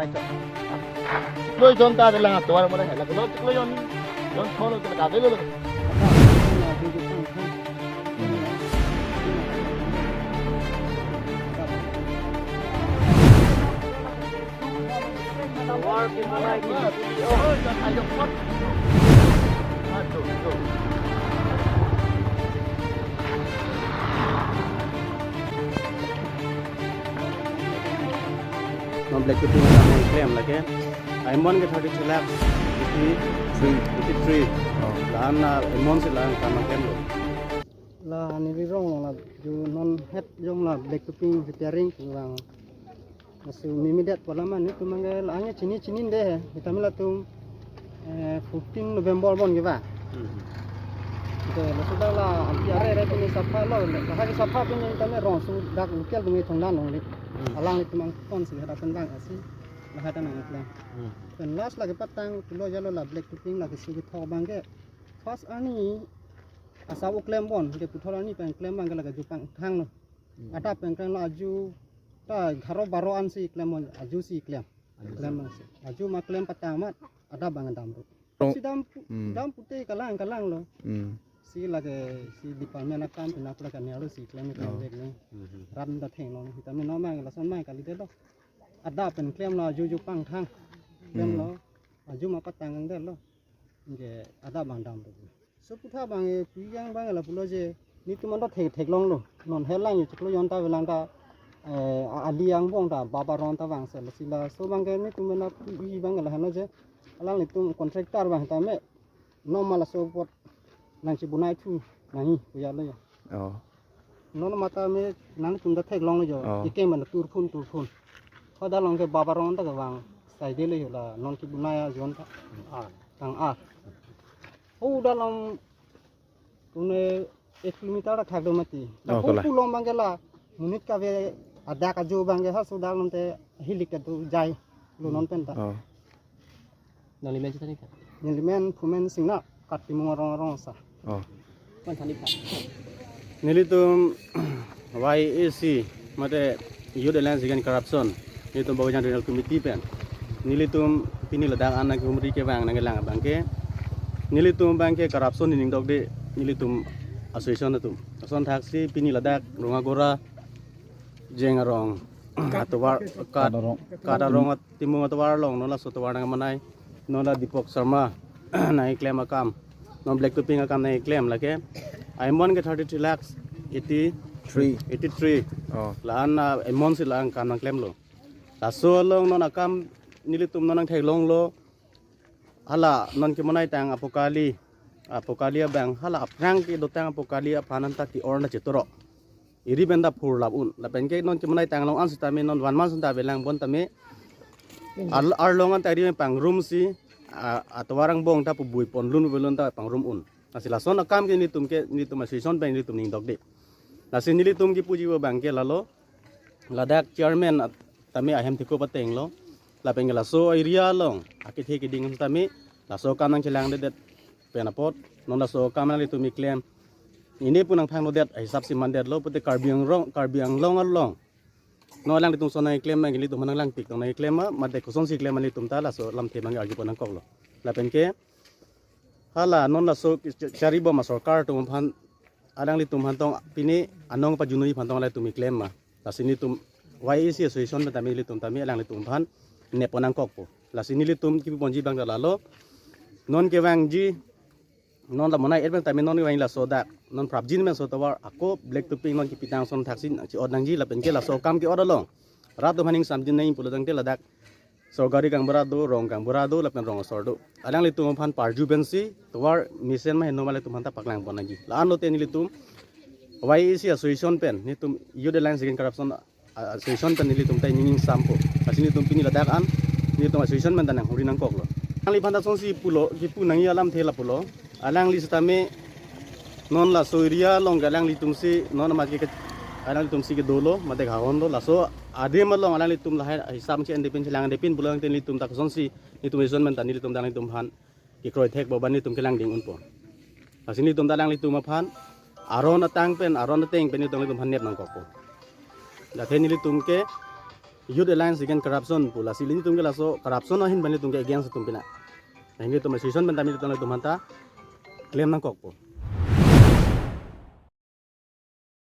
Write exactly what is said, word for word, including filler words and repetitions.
Chiklo jon ta adalang atovar mane hala, chiklo jon, jon thon lo ta kave lo. Non black topping alam klem lake. Amount ke thirty-three lakhs eighty-three. Eighty-three. Oh. La-an amount si la-an kam klemlo. La neli rong la ju non het jong la black topping repairing vang. Laso mimi det pu alam an nelitum abang ke la-an chini chini de he. Sitame latum, eh, fifteen November bon ke ba. Hmm. Ke laso dak la anti are re pini sapha lo, la ha ke sapha pini sitame rong su dak local dungi thongdan longle. Hmm. Alanglitum angkon si hadapan bang asi la hadan nangklem. Hmm. Pen last la kepatang pulo jalo la black topping la kesu kethok abang ke. First arni asap oklem bon ke puthot arni pen klem abang ke la ke jupang thang lo. Hmm. Adap pen klem la aju ta gharo baro an si klem bon, aju si klem. Aju. Klem abang si. Aju ma klem patang amat adap abang dam ru. Rong- Si dam pu-, Hmm. dam pute kalang kalang lo. Hmm. Si lake si department akam pina pula kan lo si klem klem Oh. dek lo. Hmm. Ram da theng lo. Sitame non abang lason abang kali de lo. Adap pen klem lo aju jupang thang. Klem Hmm. lo. Aju ma patang ang de lo. Ke adap abang dam ru. So puthot abang, eh, pu yang abang la pulo je, nelitum anta thek theklong lo. Non helang ye chiklo jon ta avelang ta, eh, a-, ali angbong ta baba ron ta vang se la si laso abang ke nelitum na pu abang la heno je. Alanglitum contractor abang tame non ma laso apot nangchibunai thu nangji pu ya lo ya. Oh. Non matha me nangtum ta theklong lo jo. Oh. Ike mana turphun turphun. Hoda along ke baba ron ta kevang. Sai de lo jo la non kibunai ajon ta. Ah, tang ah. Hoda along une ek kilometer ta khak do mati. Oh, Lapu kola. Pulong abang ke la monit kave adak aju abang ke ha sudah lonte hilik ke tu jai lo non pen ta. Oh. Nangli men chethan ik tha? Neli men Phumen Singnar, Kat Timung arong arong asar. Oh. Pon than ik tha. Nelitum Y A C, mate Youth Alliance Against Corruption, nelitum Bokajan Regional Committee pen. Nelitum pini ladak an nangkehumri kevang nangkelang abang ke. Nelitum abang ke corruption ning dokde nelitum association atum. Lason thaksi pini ladak Rongagora, Jeng arong, atovar, Kat, Kat arong. Kat arong at-, Timung atovar along, non laso tovar nangmanai, non la Deepak Sharma nangkeklem akam, non black topping akam nangkeklem lake. Amount ke thirty-three lakhs eighty-three. Three. Eighty-three. Oh. La-an, ah, amount si la-an akam nangklemlo. Laso along non akam nelitum non nangtheklong lo. Hala non kemanai tang apo kali, apo kali abang, hala aphrang kedotang apo kali aphan anta ke-or na chetoro. Iri pen ta phurlap un. Lapen ke non kemanai tang along an sitame non one month anta avelang bon tame. Ar-, arlong anta iri pen pangrum si, a, atovar angbong ta pubui ponlun belun ta pangrum un. Lasi lason akam ke nelitum ke, nelitum association pen nelitum ning dokde. Lasi nelitum kepuji abang ke lalo. Ladak chairman at-, tame ahem thekup ateng lo. Lapen ke laso area along akethe keding tame laso akam nangchelangledet pen apot, non laso akam nanglitum keklem. Ini pun nangphanglodet ahisap si mandetlo pute Karbi Anglong, Karbi Anglong along. Non alanglitum son nangkeklem, nelitum nanglang tik tong nangkeklem ma, mate koson si klem nelitum ta laso lamthe abang arju pon nangkoklo. Lapen ke hala non laso ke-, ke-, charibom asorkar atum aphan, alanglitum aphan tong pini anong pajunui aphan tong alanglitum keklem ma. Lasi nelitum Y A C association pen tame nelitum tame alanglitum aphan nep pon nangkokpo. Lasi nelitum kepu ponji abang ta lalo. Non kevangji, non la monai et pen tame non kevang laso dak, non prapjin pen so tovar ako black topping non kepitang ason thaksi nangche-ot nangji lapen ke laso akam ke-ot along rat atum aning samjin nangji pulo tangte ladak sorkari gaonbura do, rong gaonbura do, lapen rong asor do. Alanglitum aphan parju pensi tovar mesen ma heno ma alanglitum aphanta paklang pon nangji. La-an lote nelitum Y A C association pen, nelitum Youth Alliance Against Corruption, ah, association pen nelitum ta ning ingsampo. Lasi nelitum pini ladak an, nelitum association pen ta nanghumri nangkoklo. Alangliphan ta sonsi pulo, kepu nangji alamthe lapulo. Alangli sitame non laso area along ke alanglitum si, non amat ke, ke, alanglitum si kedolo, mate kahon lo, laso adim along alanglitum lahai hisap si endepin, chelang endepin pulo tangte nelitum ta kosonsi, nelitum ison men ta nelitum ta alanglitum aphan kekroi thekpo, ba nelitum kelang ding unpo. Lasi nelitum ta alanglitum aphan aron atang pen, aron ateng pen nelitum alanglitum aphan nep nangkokpo. Dak athe nelitum ke Youth Alliance Against Corruption pu lasi nelitum ke laso corruption ahin pen nelitum ke against atum pina. Nelitum association pen tame nelitum atum aphanta klem nangkokpo.